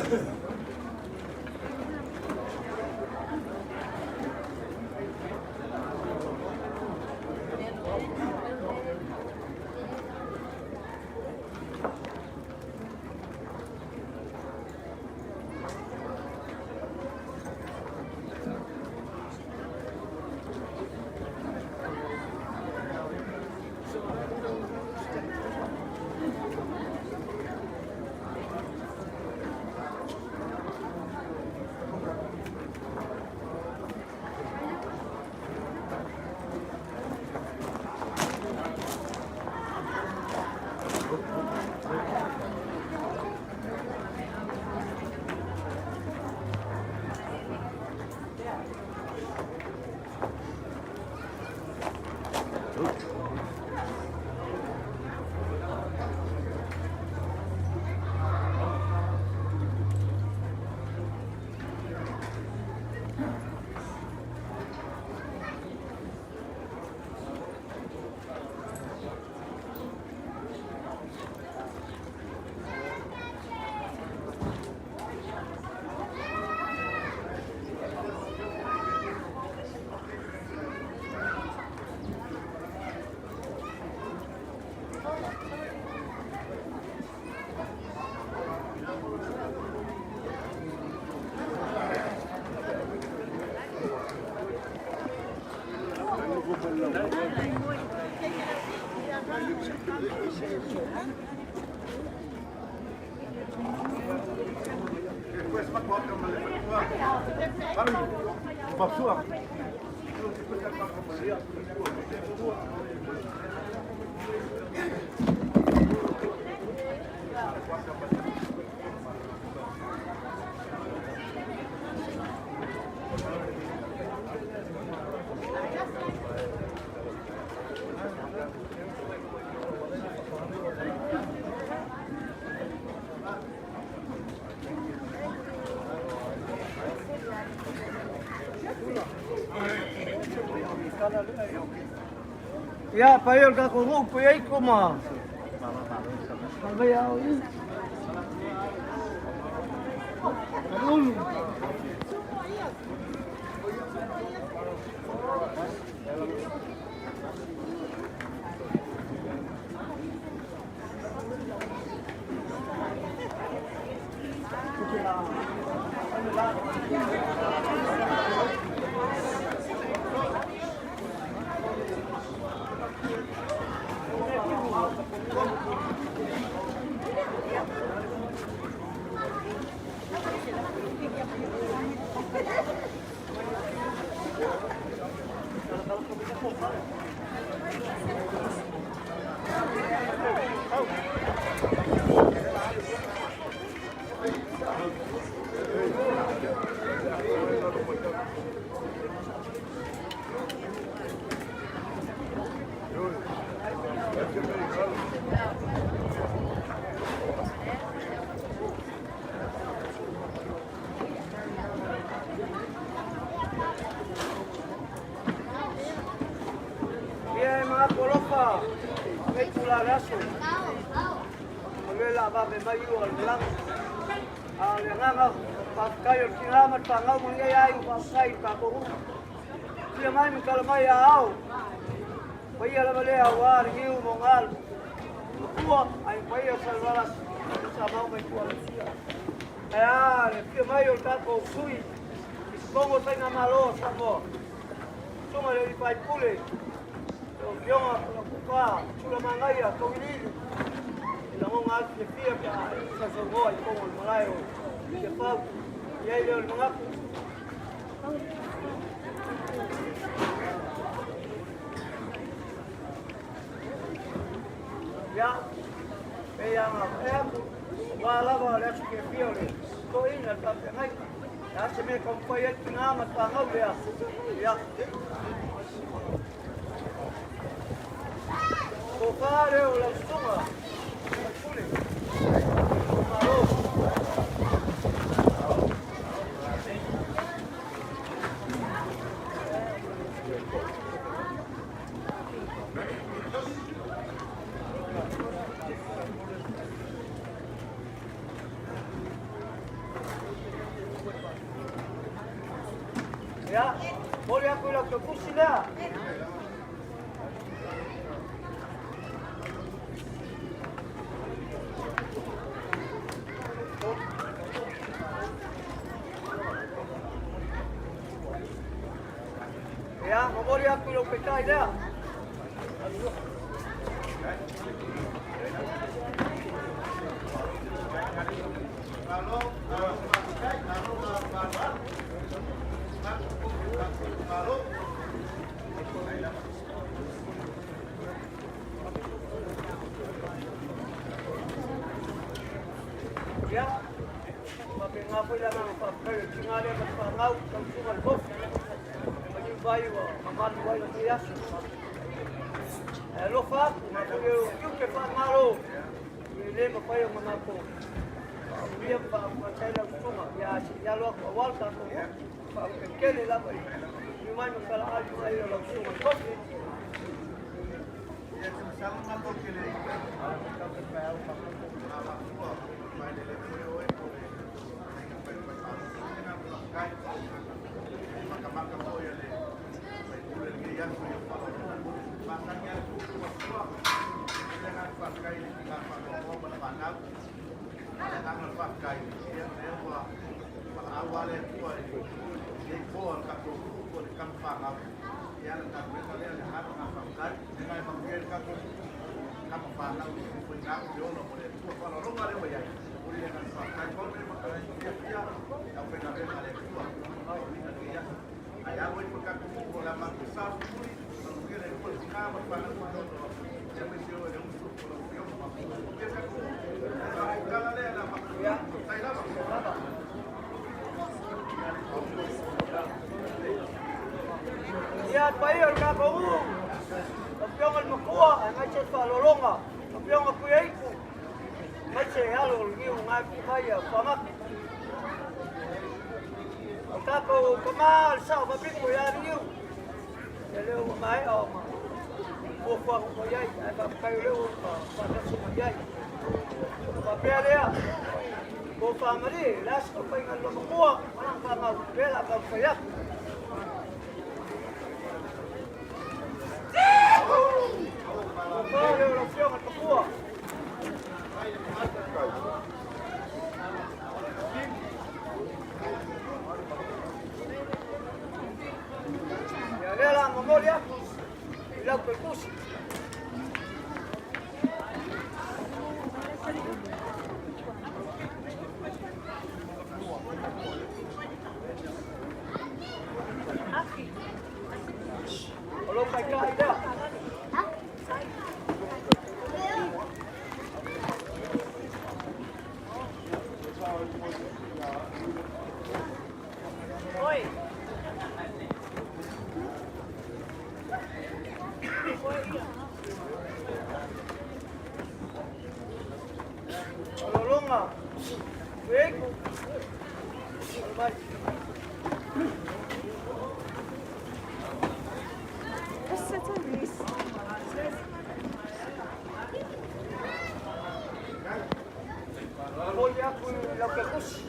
Le Ia, pai o le tatou nuu pei ai koma. Malvea o i. Ulu. Ia e mga kolofa. Nei tula le aso. O le la va me mai o le langa. A le nganga pa kai o tina ma pa ngau mo nei ai pa kai pa ko. Tia mai me kala mai a au. Pa ia la vale a wa ni u mo ngal. Tua ai pa ia salvala sa mau mai tua le sia. E a le fia mai o tatou sui. Kongo sai na malo sa mo. Sunga le i pai pule. O fionga o kuka, tula mangaia, tauilili. I langonga atu le fia pe a sa saugoa i kongo le malae o te pau. I ai leo le mangaku. Ia, e ia ngā e aku, wā lava le aso ke fia o le toina le tape ngai. Ia se mea kaumpai ai ki ngā ma ngau lea. Ia. Ko whare o lau sunga, mai pule. Malo. Ia, moli aku i lau taufusi lea. Ia, momoli aku i lau petai lea. Ia, pape ngā foi lana ngā whakakai o tinga lea ma te whangau, tau sunga le kofi. Ma niu vai ua mamalu ai la te aso. E alofa aku, ngā foi o kiu ke whangalo. I le ma whai o ngā mako. Ia wha whai lau sunga. Ia ia loa ko awal tātou. Wha kele lava i. Niu mai ma kala ali mai o lau sunga le kofi. Ia paia o le tatou Afioga i le Matua, aemaise le faaaloaloga, Afioga Tuiaipu, aemaise alo o le niu na e mai a Fuamatu. O tatou tama le sao faapito ia Niu, ia lea ua maea ona fuafuaga uma i ai, ae faafetai o lea ua faatasi mai ai. Faapea lea, po faamalie, le a se taumafaiga a le loomatua, ma lana fanau, lea o le a taumafai atu. Tofa lea o lau Afioga i le Matua. Ia lea la momoli atu i lau toe tusi. O lou taitai lea. Oi. O lologa, Tuiaipu, alo mai. Momoli atu i lau toe tusi.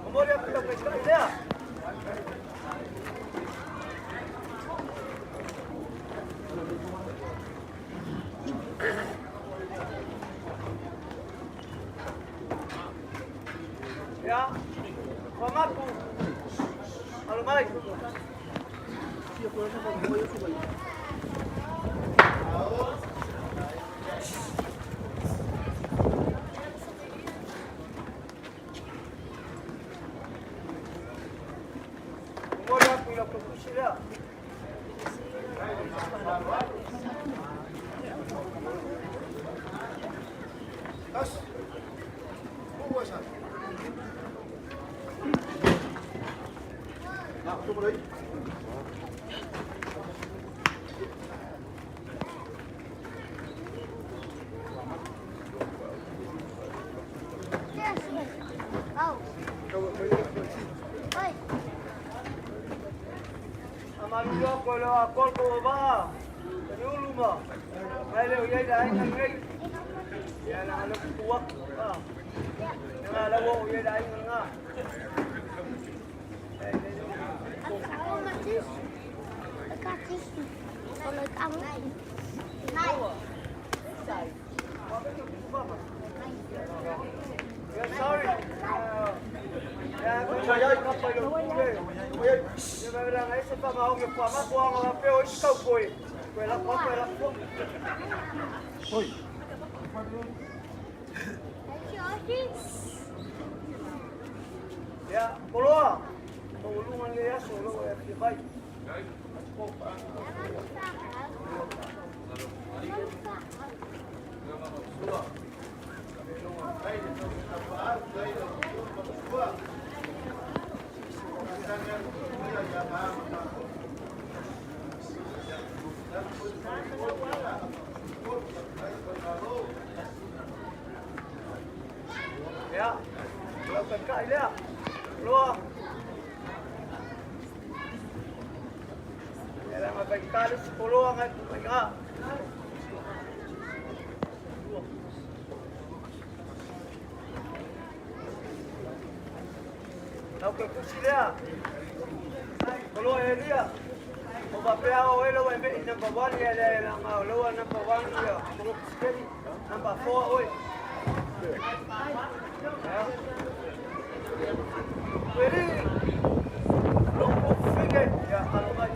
Momoli atu i lau taitai lea. Ia, Fuamatu, alo mai. Momoli atu i lau toe tusi lea. Amalulu atu e le o ko o vaa, e ulu ma, mai leo iai le aiga lenei. Ia na le kutu atu. Nga la o iai le aiga nga. Yeah, sorry. Yeah, ko ya ka pa lo kule. Ia ma la ngai se pa ma o pa ma ko nga pe o isi kau poi. Ko la ko ko la ko. Ia, poloa. Ko ulunga le aso lo e fia vai. Ia, lau taitai lea. Poloa. Ia la ma taitai le si poloa ngai ku mai nga. Lau ke kusi lea. Poloa e lia. O ba Faapea o oe lau e me'i number one ia le leaga o laua number one ia Polokisikeli, number four oe. Ueli, lou fine, ia alo mai.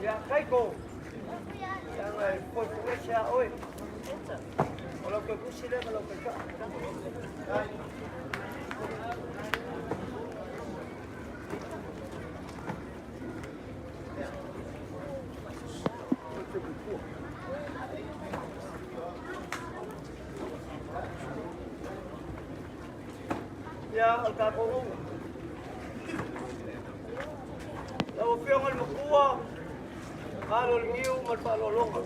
Ia, Kaiko. Ia, ngai foi foi se a oi. O lau ke kusi le ma lau ke ka. Ia, o le tatou nuu. Lau Afioga i le Matua, malo le niu ma le faaaloaloga.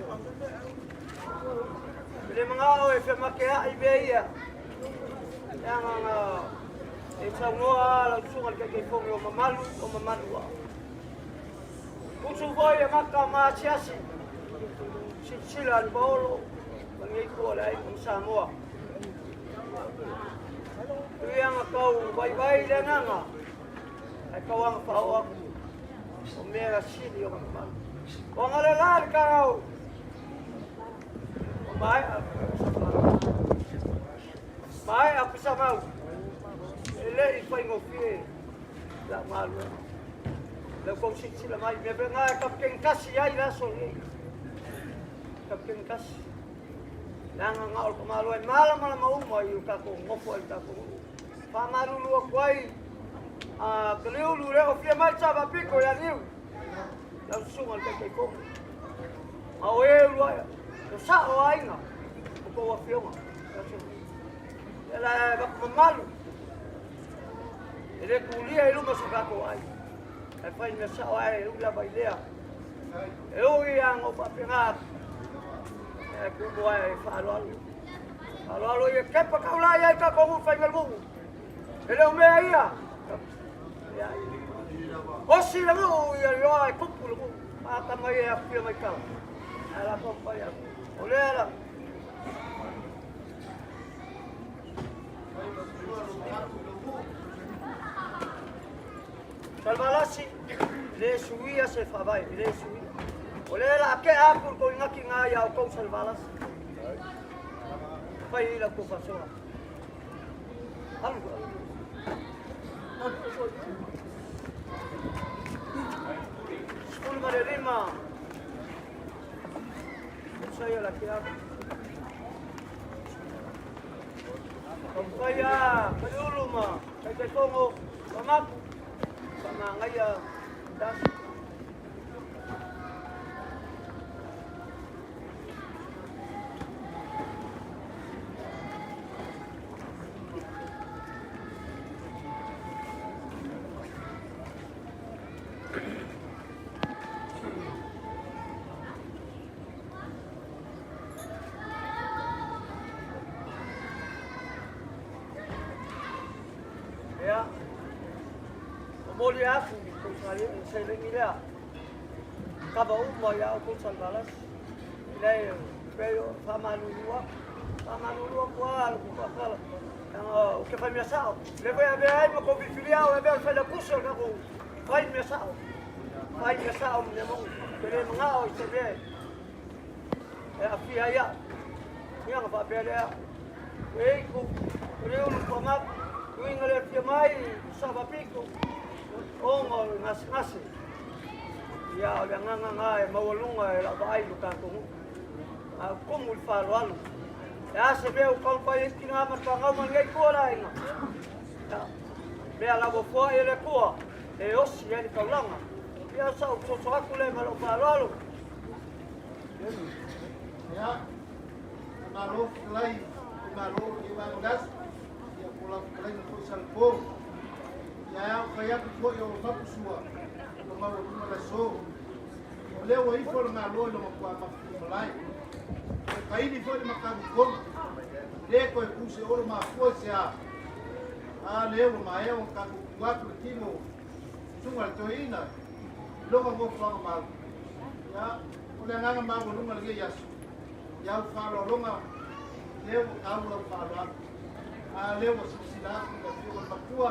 E le manao e femakea'i mea ia, leaga na e saunoa lau susuga i le Taitaifono o mamalu o mamalu lava. Usu foi e maka ma asiasi, silasila le paolo ma lenei itu o le aiga ma Samoa. Tuiaga tau vaivai le agaga, ae tauaga faaoo atu o mea sili o mamalu. O agalelā le taeao ua maea maea pisamau, e le i faigofie lau galuega. Lau tou silasila mai, mea vena e kapikeni tasi ai le aso lenei. Kapikeni tasi. Leaga na o le tamaloa e malamalama uma i o tatou nofo ai i le tatou nuu. Faamalulu atu ai a Kaliulu le ofia mai sa piko ia Liu. Lau susuga i le Taitaifono. A o e ulu ai, o sa'o aiga o tou afioga. E la e vaku mamalu. E le tulia i luma so tatou ai. E fai mea sa'o ai e ui lava i lea. E ui a ngau faapena atu. E tumu ai e faaaloalo. Faaaloalo ia kepa kaulai ai tatou nuu fai nuu. E le o mea ia. Osi le nuu ia ioa e kupu le nuu. Ata mai e afia mai tala. Ae la kau pai atu. O lea la. Salvalasi, le suia se faavae, le suia. O lea la ake aku le koingaki ngā ia o kou Salvalasi. Fai i la kou fasoa. Alu, alu. 15. Saia la ke aku. Taumafai a Kaliulu ma Taitaifono Pamaku faamagaia tasi. Ia, momoli aku i kou seleni lea. Kava uma ia o kou Salvalasi. Ilai pei o faamalulu aku. Faamalulu aku a le kukuakala. Leaga o ke fai mea sa'o. Le foi avea ai ma kou filifilia o avea o le failautusi o le tatou fai mea sa'o. Fai mea sa'o ma mea moni. Ke le maga'o i se mea e aafia ai a'u. Ia na faapea lea. E iku, o le ulu pamaku, uiga le afia mai, sa piko, ona o le gasegase. Ia o le agaga gā e maualuga e lau vaai i lo tatou nuu. A o tumu i le faaaloalo. E a se mea ua taumafai ai tinā ma fanau ma lenei itu o le aiga. lea la ua foai e le Atua e osi ai le taulaga. Ia o sa'u soso atu lea ma lou faaaloalo. Ia, malo fetalai i malo o lenei vaega o le aso. Ia po o lau fetalaiga foi Salepo. Ia e ao fai atu foi o Mapusua ua maualuga le aso. O lea ua ifo le galo i lona tuamafu tumalae. Ua kaili foi le matagu tonu. E le toe tu se olo mafua i se a. A lea ua maea ona tatou tu atu le tino susuga i le toeaina i lona nofoaga mau. Ia, o le agaga maualuga lenei aso, i au faaaloaloga, lea ua tau lau faaaloalo. A lea ua silasila atu i le afioga i le matua,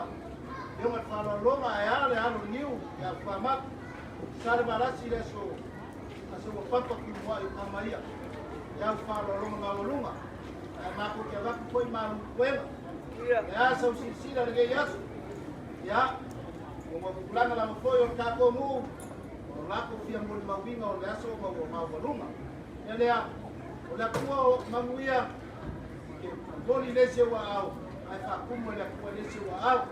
afioga i le faaaloaloga, ae a le alo o niu ia Fuamaku, sa le valasi i le aso, aso ua papa tumuai o tama ia, i au faaaloaloga maualuga. Ae matou te avatu foi malu puega. Ia. Le a sau silasila lenei aso. Ia, ua tulaga lava foi o le tatou nuu, o latou fia molimauina o le aso ma ua maualuga. Ia lea, o le Atua o manuia, e momoli le isi ou aao, ae faatumu e le Atua le isi ou aao.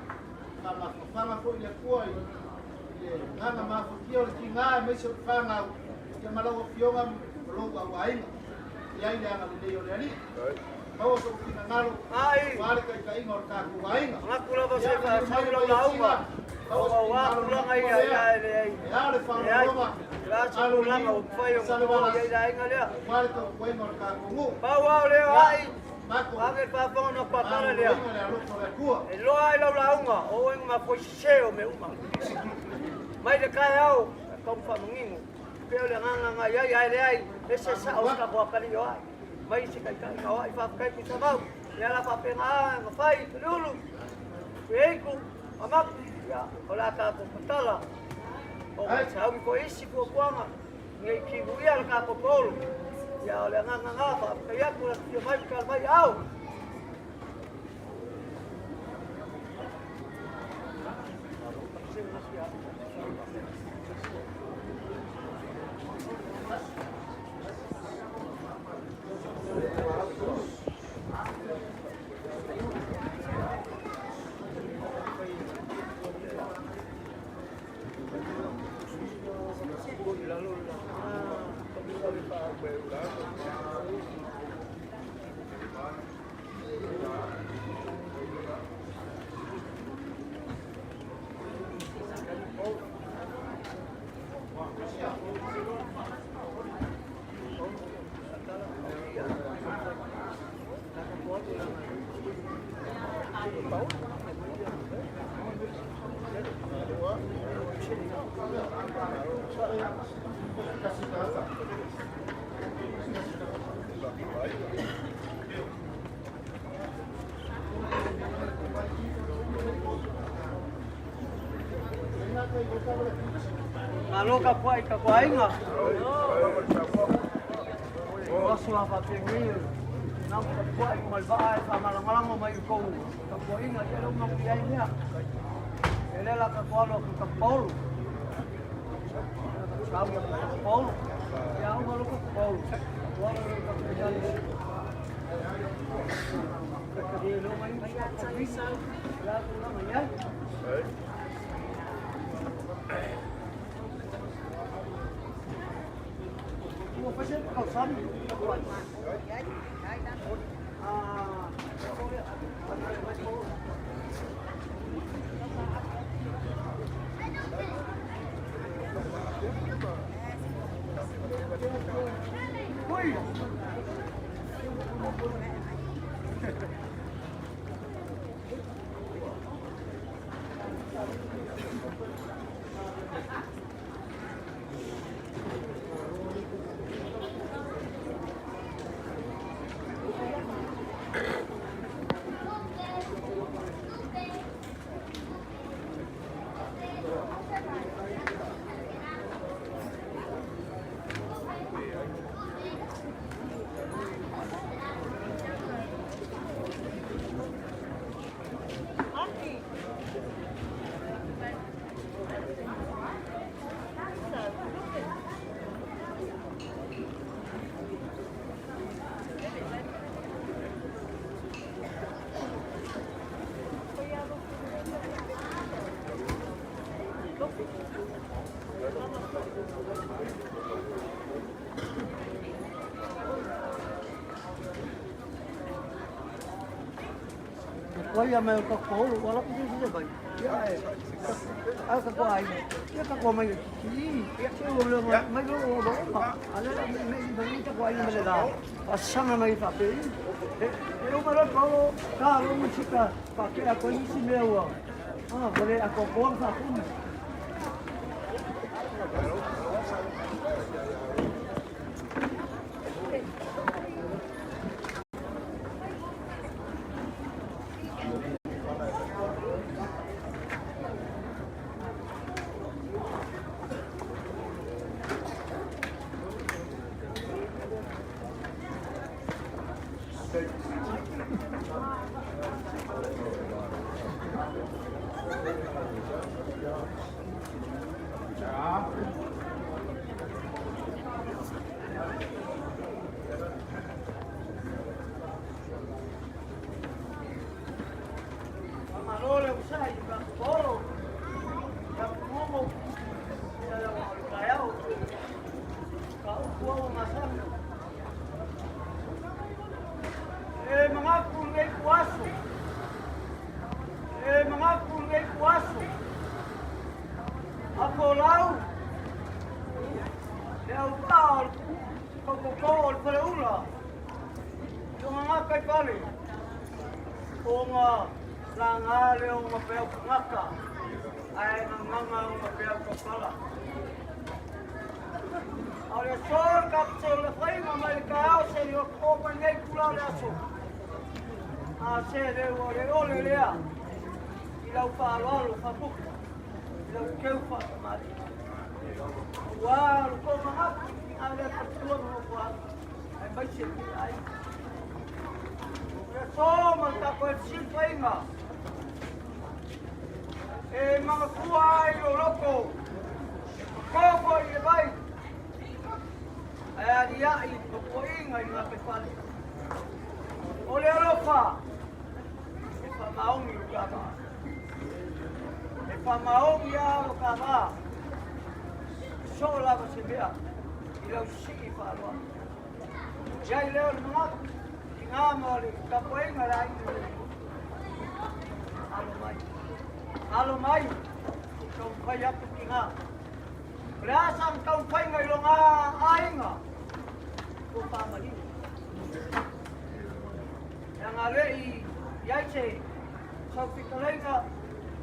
Faamafafaga foi le Atua i le agaga mafatia o le tiga aemaise o le fanau, ia ma lau afioga ma lou auaiga. I ai le agalelei o le Alii. Maua sou finagalo, Ai. aua le taitaiga o le tatou aiga. Manatu lava se faasau lau lauga. Aua tulaga ia ia e leai. E a le Leai. faaaloaloga, O le a se tulaga ua mafai ona toa i ai le aiga lea. aua le tautuaina o le tatou nuu. Pau lava o lea o ai, Matou ave le faafofoga na patala lea. maloloina le alofa o le Atua. E loa ai lau lauga, o oe ma foi sese o mea uma. Mai le taeao, tau faamanino. Pei o le agaga na i ai, ae leai, ese sao o se tatou atalii o ai. Mai se taitaiga o ai, faafetai Tuisamau. Ia la faapena na fai, Feliulu, Tuieiku, Amaku, ia, o le a tatou patala. O mai sauni foi isi fuafuaga, nei timuia le tatou paolo. Ia, o le agaga na, faafetai atu, le afifio mai, tatalo mai ao. Malo tapuai i tatou aiga. O aso a faapenei, na o tapuai ma le vaa e faamalagalago mai i tou tapuaiga, ia lea ua manuia ai mea. E lea la tatou alo atu i Tapaolo. Sau ia Tapaolo. Ia auga loka Tapaolo. Tatou alo lea i tatou Ekalesia. Ia leo mai usu la tulaga i ai. Ua fai se tausami. Ah, Ui! Wai mai o ka kolo wala ku se vai. Ia e. A ka ko ai. Ia ka ko mai ki. Se o le mai lo o lo ma. Ale la me me me ta ko ai me la. Pasanga mai fa pe. E e o mara ko ka lo mu sika pa ke a ko isi me ua. Ah, vole a ko ko fa ku. Malo le usai ka polo. Ya como ya la kayao. Ka upo masang. E mga kulay kuaso. E mga kulay kuaso. Apo lau. E au pa ko ko ko o le ula. Yo mga kai pale. O nga la nga le o nga peo ngaka. Ai nga nga o nga peo kapala. O le sol ka te le whainga mai ka au se i o ko mai nei kula le aso. A se le o le ole lea. I lau whaaloalo whapuku. I lau keu whakamari. Ua lo ko mangapu ki ngā lea patua mo ko atu. Ai mai se ki ai. Le so ma ta ko si whainga. E mga kua ai o loko. Koko i le vai. Ai ari ai ko poinga i ngā pepale. O le alofa. E wha maongi o ka vā. E wha maongi a o ka vā. So lava se mea. I lau sii whaaloa. Iai leo le mangaku. I ngā ma le kapoinga le ai le. Alo mai. Alo mai. Kau whai atu ki ngā. O le asa ang kau whainga i lo ngā ainga. Ko whamari. Ia ngā le i iai te sau fikalenga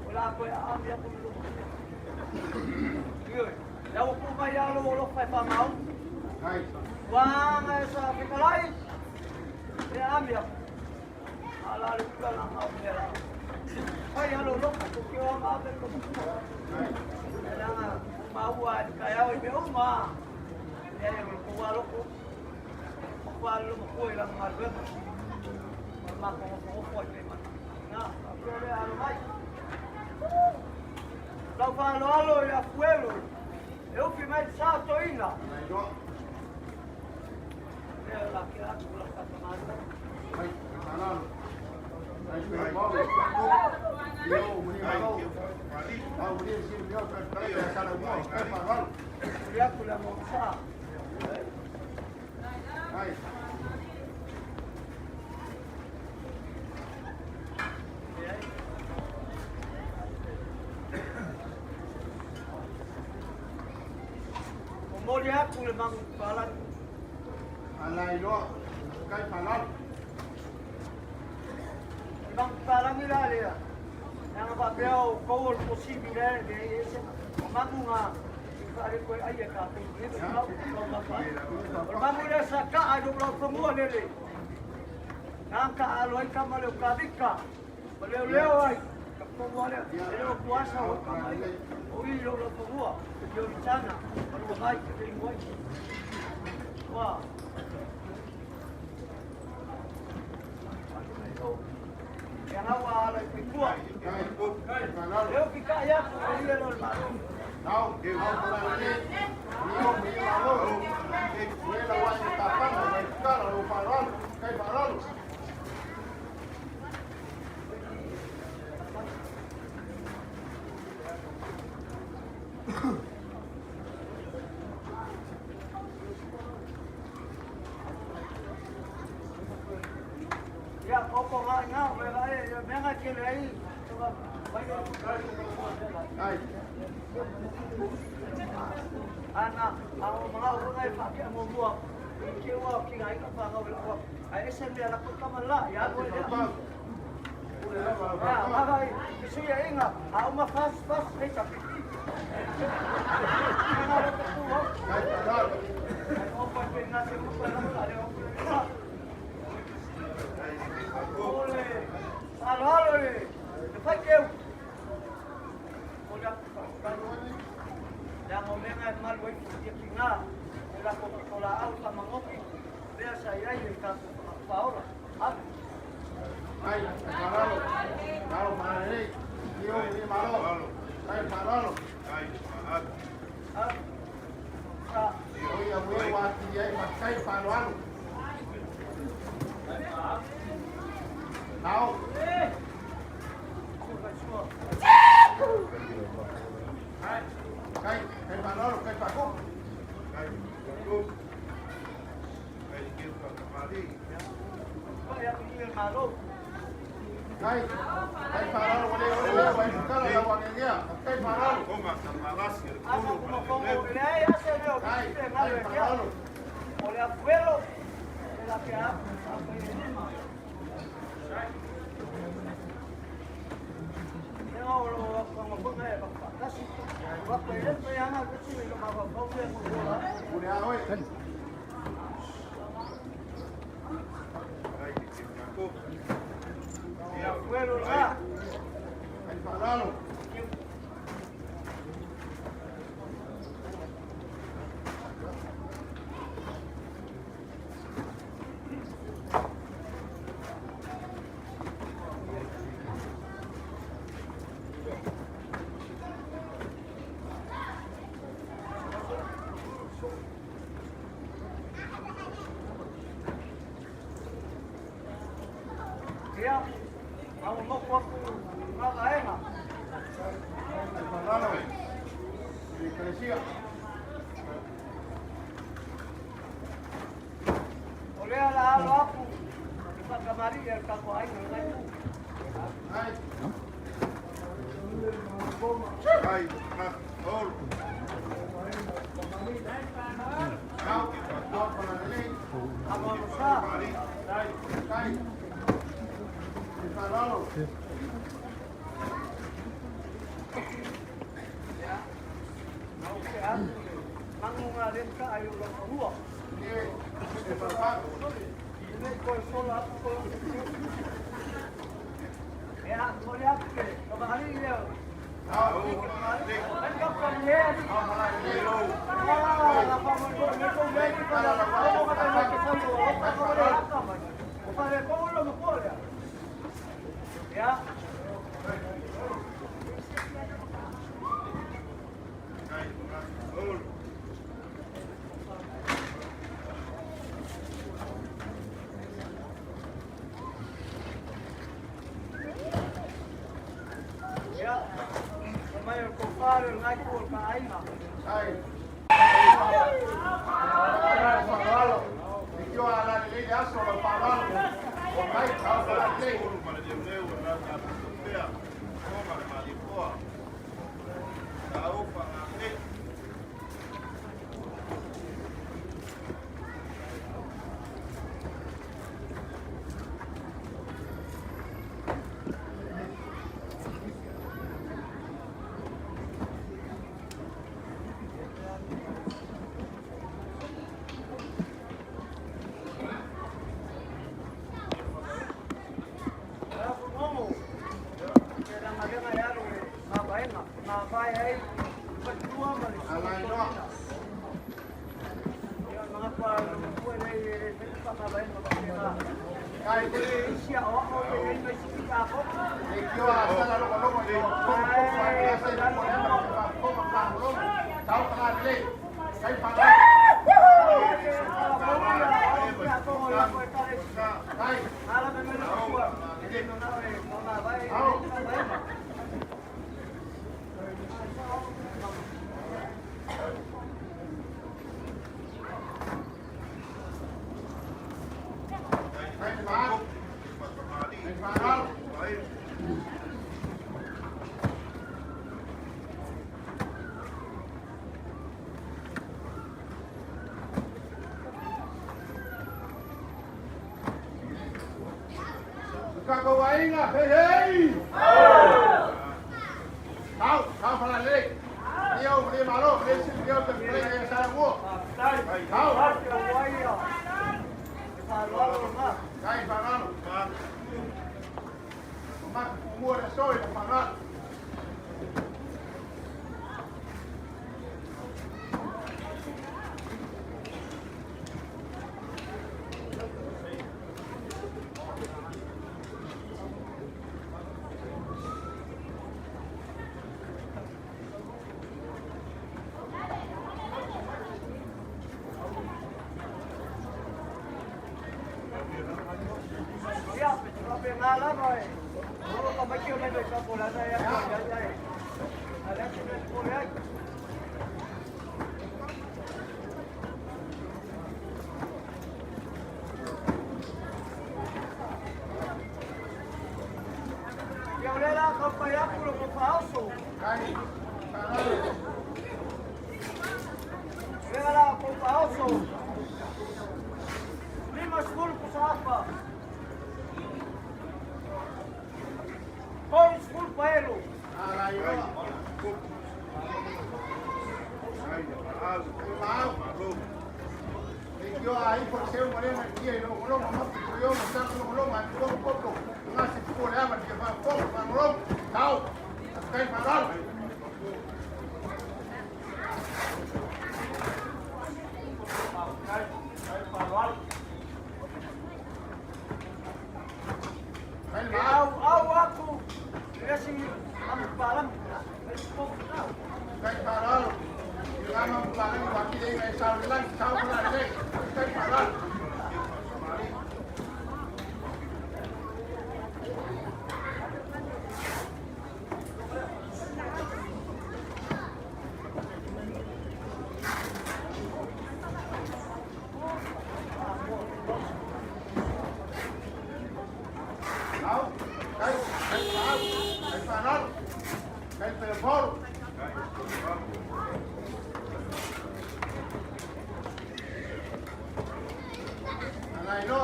o la koe a ami aku lo. Ioi. Ia o ku mai alo o lo whai whamau. Wanga e sa fikalai. E ami aku. Ala le kula na ngau mea. Whai alo loko ko ke o ma ape ko mukua. E langa maua i ka iau i me uma. E o ko wa loko. Ko wa lo mo i langa ngā O ma ko ko ko i me mana. Nā, ko le alo mai. Lau whaalo alo i a fuelo. E upi mai sa toina. Lea la ke atu la katamata. Ia kula mo sa. O moli aku le mangu palan. Le mangu palan i la lea. Nanga pa peo ko o possibile le ese. O mangu nga i whare koe ai e ka pe. E lau lau mapa. O mangu le sa ka ai lau whangua lele. Nanga alo ai kama leo ka vika. O leo leo ai. Ka whangua lea. E leo kuasa o kama ai. O i lau lau whangua. Te o tana. O lua mai te te ingoai. Wa. Ia ngau ala i pikua. Leo pika ia ku e ia lo malo. Ia koko nga nga me la e me nga Ai. Ana, au mga unga e whake a mua, i ke ua ki ngā ika whangau i laua. Ai ese mea la kua kama la, ia anu e lea. Ia, maga i, i suia inga, a uma fas, fas, hei tapiti. Nga lo te kua. Ai paralo. Ai opa e ngā se kupa la la le opa. Ole, alo alo le, te whai keu. O le aku whakatalo. Le anga o menga e malu ai ki ki ngā, e la ko ki la au ta mangoki, lea sa iai e tātou whakaora. Ame. Ai paralo. Malo malele. Io ni malo. Ai paralo. Ame. Sa, Oi a mue wa ti ai makai paralo. Tao. ku kai sua. Ai. Kai, kai paralo, kai pako. Pai aku i le malo. Kai. Kai paralo wale wale wai kala la wa ngea. Kai paralo. Asa kuma kongo, le ai ase leo, Kai, ki te kai ngalo e kia. paralo. O le afuelo, e la ke a, a pai e lima. Lea o lo kongo konga e whakatasi. Waka e le pai ana, kusi me lo mawa pau e mo la. Ure a oi. Le afuelo la. Kai paralo. Ia, au moko aku ngā vaenga. Kai paralo. Iglesia. O lea la alo aku, i whakamari e kako ai no ngai tu. Ai. Tao, tao paralele. Amo amo sa, Kai, kai. Kai paralo. au ke aku, mangu ngā leka ai o loko hua. Ni e paralo. I nei koe sola aku koe o te teo. Ia, mo le aku ke, ka mahali i leo. Tao. Ai ka pa ni e ani. Tao paralele. La pa mo ko me ko me ki pa la la ko ka ta ke sa mo o ka ko le aka mai. O pa le ko lo mo ko le. Ia, ia. Mai o ko fare ngai ko ka aina. Ai. Paralo. Ikio ala le le aso la paralo. O kai tao paralele. Ala ko ngomo. Ke la malenga ya lo ma vaenga. Ma vai ai pa tua ma le. Ala inoa. Ia mga pa ko le le pa ma vaenga pa ke na. Kai. Ko le isia o o le mai si ka ko. Ikio ala sala loko loko i ko ko ko ya sa ko ya ko ko ko tao paralele. Kai paralo. Kai. Kai paralo. Kai paralo. Hey, hey! Tau, tau fala lei. Ia o le malo, le si ia o te pele ia sa mo. Tau. Kai fangalo. Ma ku mo le so i fangalo. Kai fangalo. Ala io. Mau. Yo ahí por ser un moreno aquí y luego lo mamá yo no está con lo mamá lo poco. No se puede ama que va poco va lo. Tau. Kai fangalo. Kai mau. Kai fangalo. Lama pulang wakil yang sa lang tau pala le. Kai fangalo. Tau. Kai kai mau. Kai fangalo. Kai telefon. Alai no.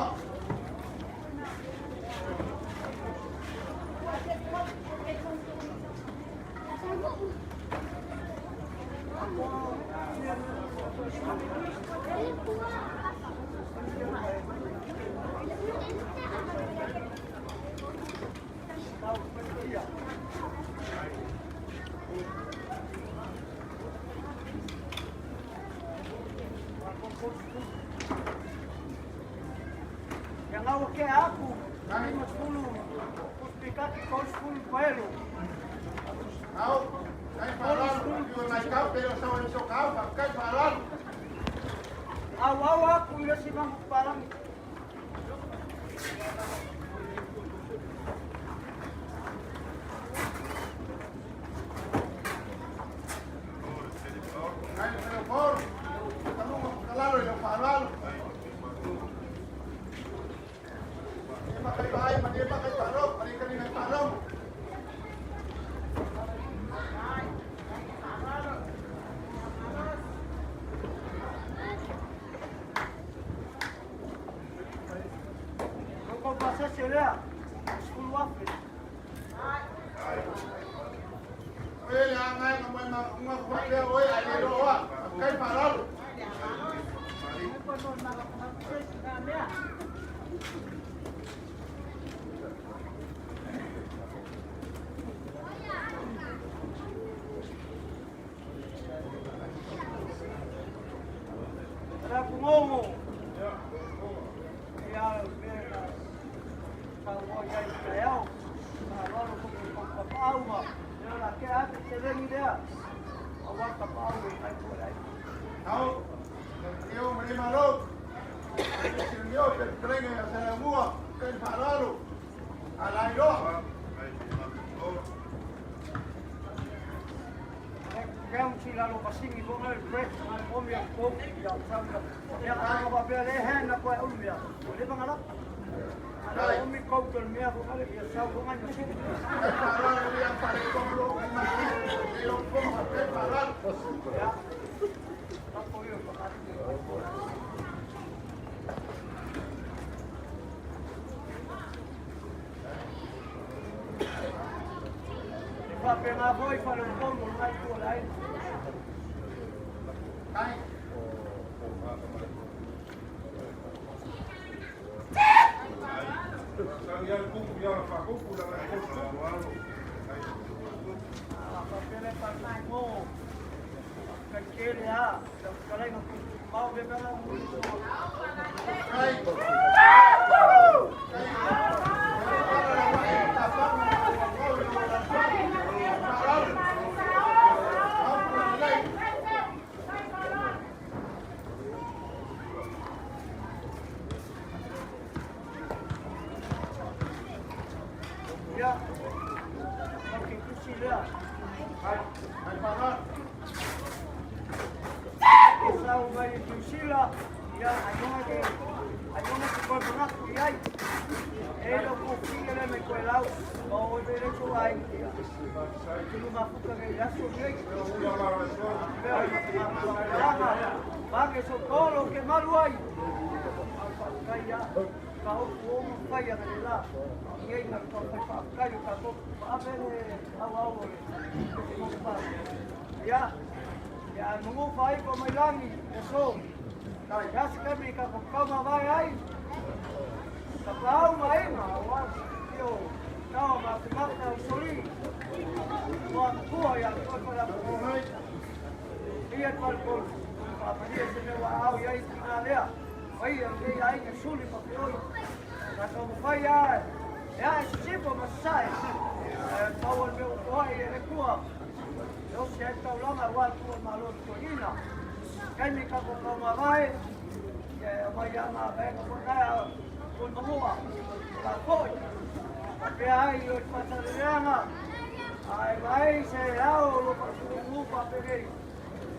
Tau. Kai fangalo. Yo nai kau pero sa so kau kai fangalo. Kai telefon. Kalunga kalalo yo fangalo. Di ba kay bahay, di ba kay paro, pari kami ng paro. Oye, la ngai mo ma nga ko le oye ale ro wa, kai paro. Tau. Yo me malo. Yo te trene a sa mua, kai paro. Alai ro. Kai paro ya pare ko lo ma. Yo ko kai paro. Faapena foi faleupolu o lena itu o le aiga. Faapea le faamoemoe faafetai tele lava lau fetalaiga Tuutumau lea mea Ia, o ke tusi lea. Ke sau mai i Niu Sila, ia, ailoga ke, ailoga ke koe manatu i ai. E lo ko fia le mai koe lau, o oi vele so ai. Tulu mafuka ngai aso nei. Mea, so kolo ke malu ai. Kai ia, ka ofu o mo fai a le la. Ngai nga ka fai fa kai ka ko pa ave le au au o le mo pa. Ia, ia nungu fai ko mai langi e so. Kai ya se kami ka ko kau ma vai ai. Ka pau mai ma wa yo kau ma te maka o soli. Wa kua ia ko ko la ko. Ia ko ko pa pa ia se me wa au ia i tina lea. Ai ia ke ai ke suli pa pe oi. Ka ko mo fai ia. Ia e sipo ma sai. Pau o me o ai e le kua. O se ai tau langa wa tu ma lo tu ina. Kai mi ka ko ko ma vai. Ia mai ia ma vai ko na ko mo Ka foi. Pe ai o pasaleanga. Ai mai se au lo pa su pa pe nei.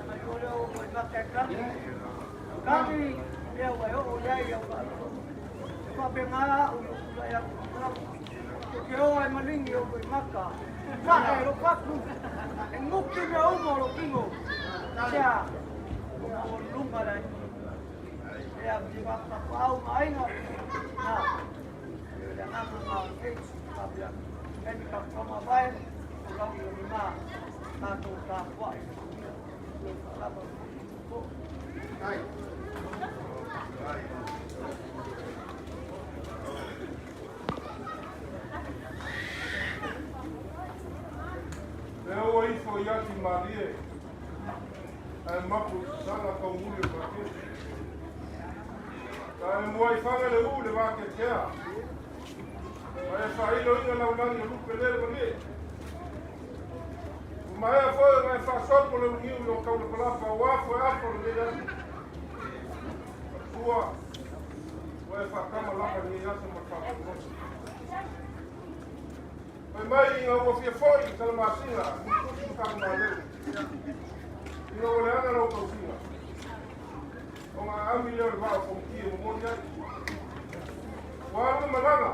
Ma ko le o mo ma ka ka. Kami ia wa o ia ia pa. Pa pe nga o lo ia ko ke o ai malingi o ko maka. Fa e lo paku. E nguki me o lo kingo. Sia. O lunga la. Ia ti va pa pau mai nga. Na. Le nga ma e pa bia. E mi ka kama vai. O lau i ma. Ma to ka kwa. E o ifo ia ki marie. Ae mapu sala ka umuli o vake. Ka e mua i whanga le u le vake kea. Ma e whailo ina laulani o lupe le mani. O maea foe ngai whasopo le uniu i o kaula palapa o afo e afo le nei aso. Sua, o e whakama lapa nei aso ma whakamono. Mai mai inga ua fia foi i Salamasina, mutusi ma whakamaleu. Inga ua le ana lau tausiga. O ngā ami leo le vao komiti e momoni ai. Ua alu malaga.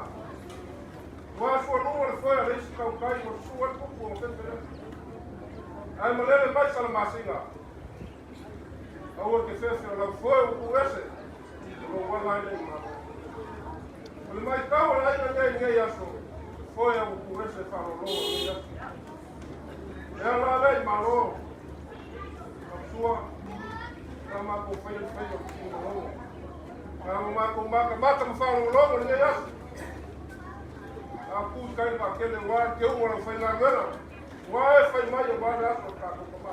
Ua sua lua le foe a le isi kaukai ua sua le pupu o fefe lea. Ai malele mai Salamasina. Aua ke fefe o lau foe o ku ese. O lou wala ai le i malo. O le mai tau o le aina nei nei aso. Foe o ku ese whaloloa nei aso. E ala le i malo. Ka sua. Ka mako whai le whai o ki ngā Ka mako maka mata ma whaloloa le nei aso. A ku kai pa kele wa ke u wala whai ngā ngana. Wa e whai mai o wale aso ka ko kama.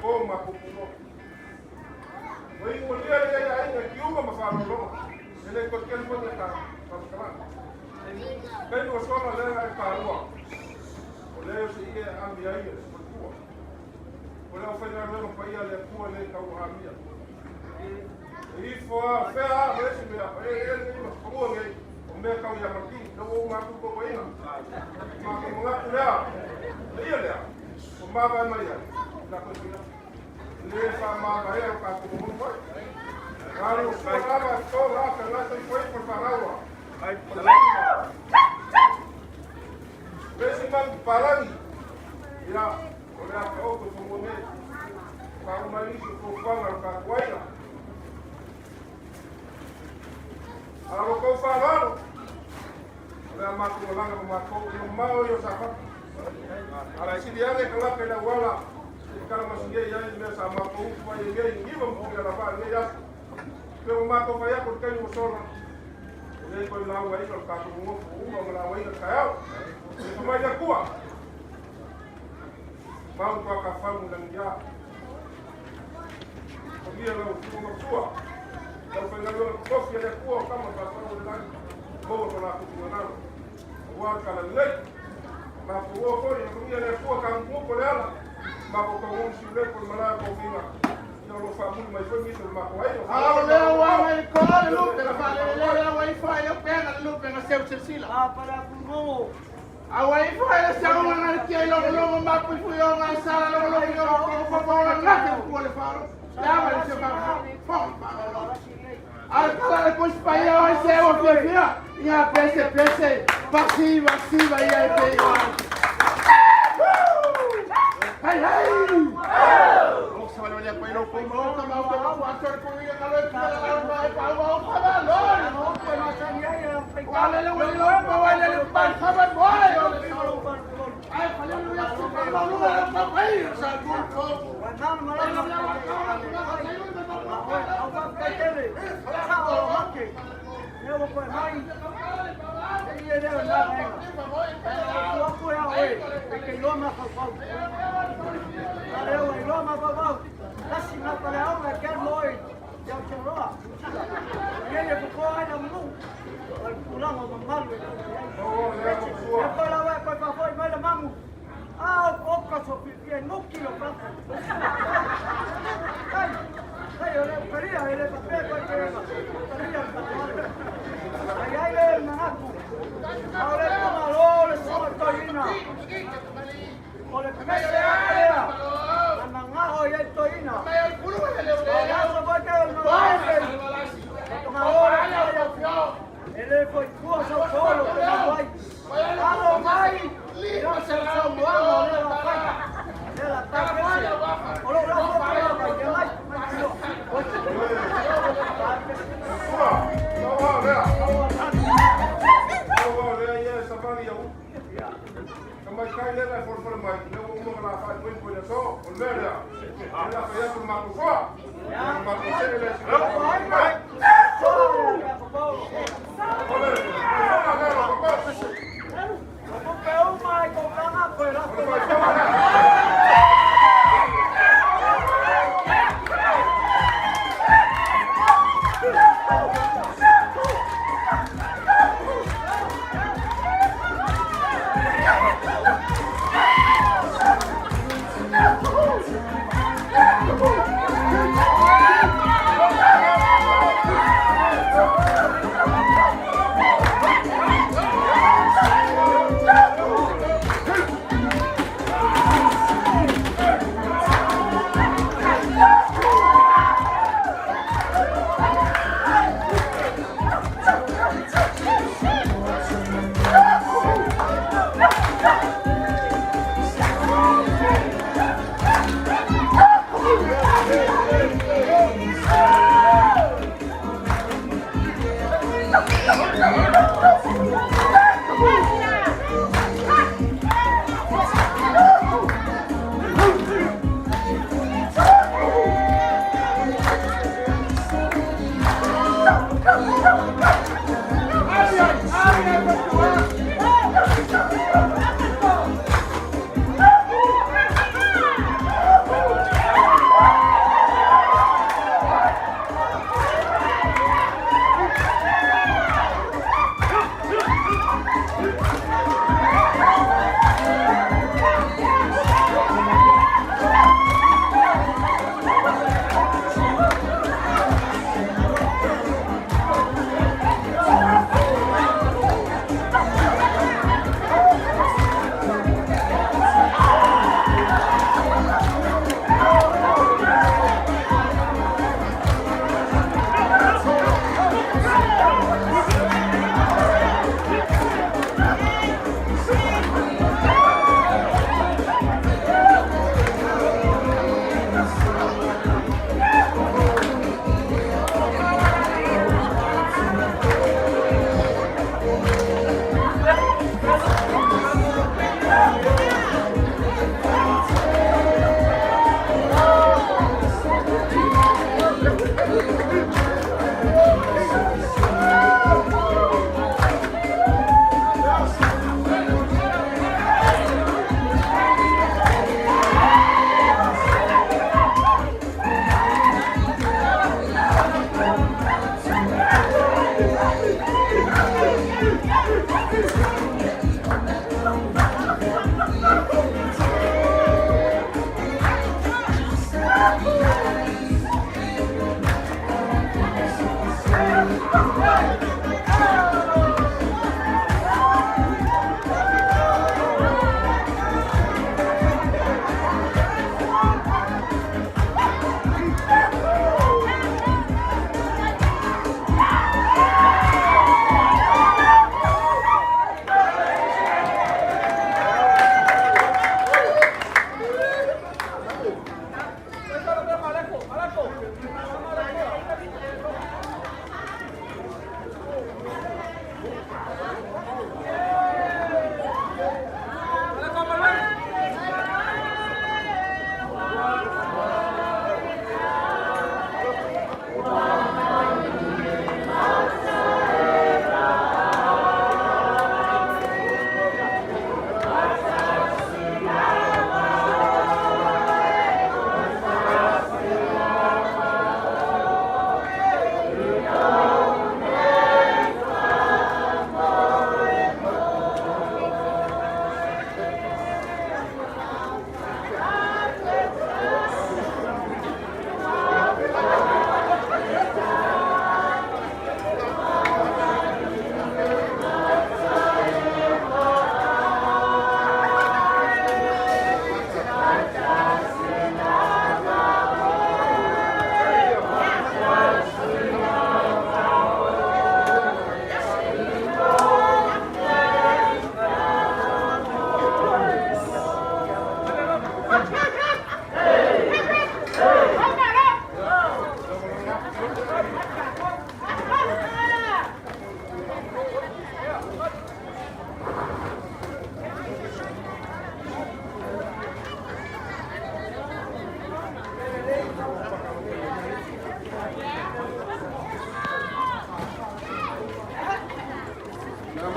Ko mako puno. Wai ua lia le ia ainga ki uma ma whaloloa. E le ko kele mo ka ka ka. Kai no sola le ai ka rua. O le se ia ambi ai le tua. O le whai ngā ngana pa ia le kua le ka uhamia. E ifo a fea a le se mea. E e le ma whamua ngai. O mea kau ia maki. No o ngā kuko ko ina. Ma ko mga lea. Le ia lea. O mawa e mai ai. La ko ina. Le fa ma e o ka ko mo foi. Alu sua lava to la ka la te foi por paraua. Ai Vesi man palangi. Ia, o lea ka o ko mo nei. Ka o mai isu ko whanga ka kuaina. Alo kou whalalo. O lea mātou malanga ma mātou i o mao i o sa whaka. Ala sili ane ka lape le auala i kala masinei ai le mea sa matou utu ai i nei niva ma pule ala vaa i lenei aso. Pe ua matou fai atu i le taimi ua sola, e leai toe lauga aiga o le tatou nonofo ua uma ona laugaina le taeao. Le fa mai le Atua, mau tuakafalu i lagiā. Pagia lau Afioga Matua, le aufaigaluega totofi a le Atua o tama faasau o le lagi, maua so latou finagalo aua le talalelei. Matou o foi, alofagia le Atua tagutugutu o le ala, matou taunuu i Siulepo i le malae o tofiga, ia o lo o faamuli mai foi nisi o le matou aiga. Oo lea Matua. Matua, lau lea. Lau lea ia e savali au. Ka mai kai le lai folefole mai, le ua uma ka la faatuai po i le aso. O le mea lea, e la fai atu le matou soa. Le matou sele lea si mai. O le faifoga lea lo papau. O le faifoga lea.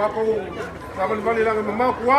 Matou savalivali i lagi e mamao tua.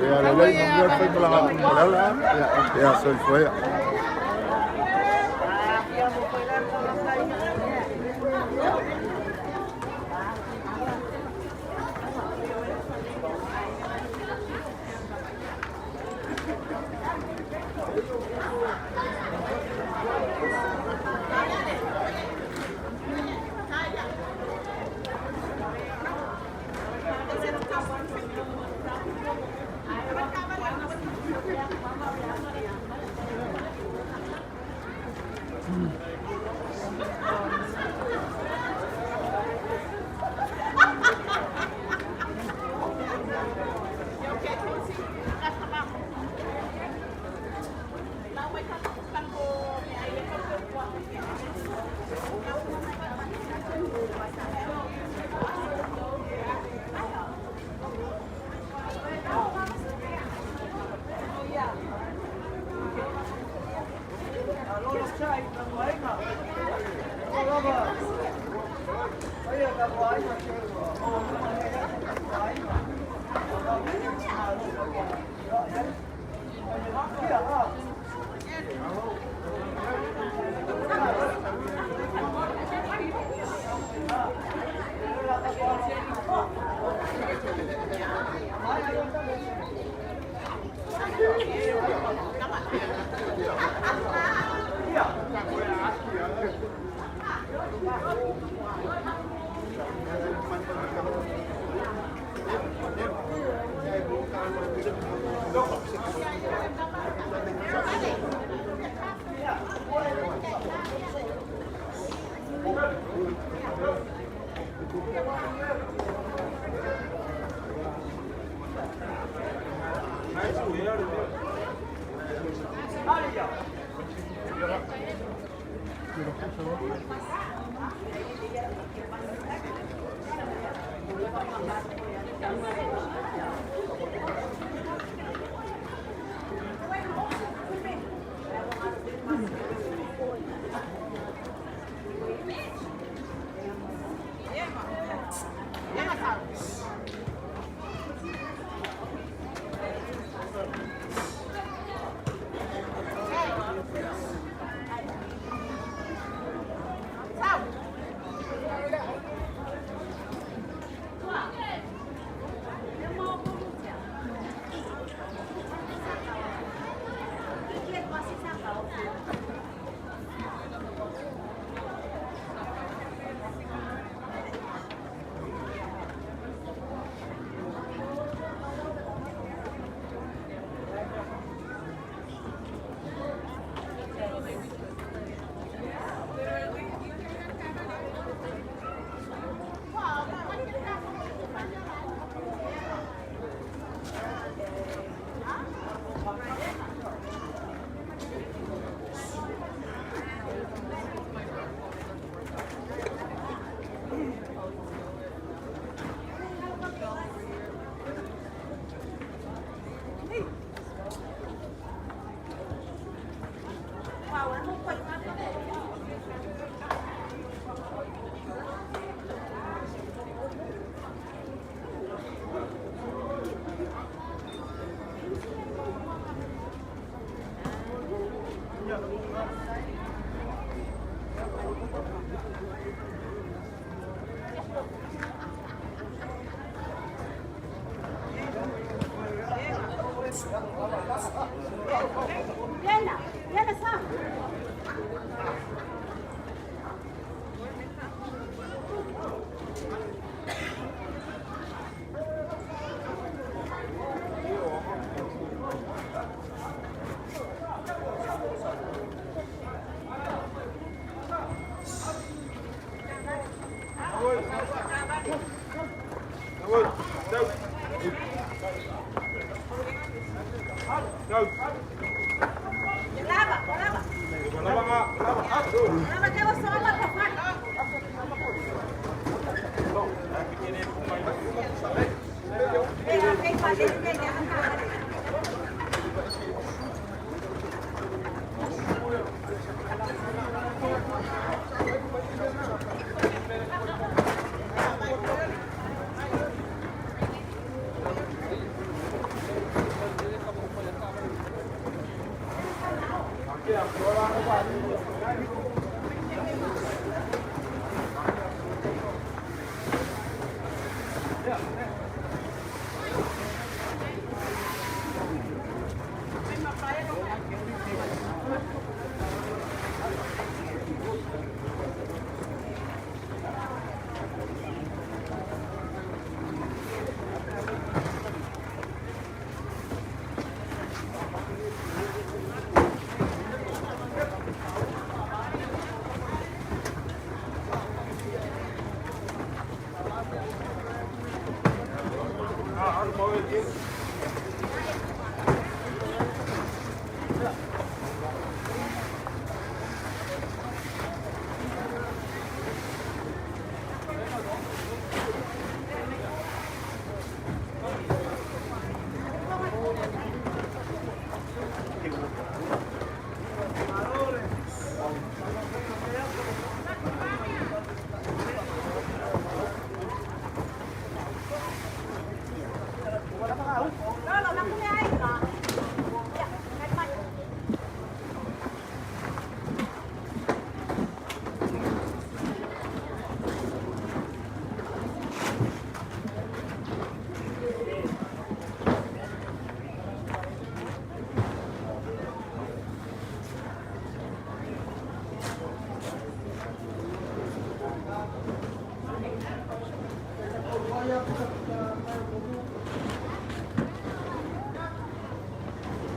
Ia lelei manuia le faimalaga atu ma le ala. Ia soifua ia.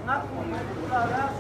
Ngaku mai pula le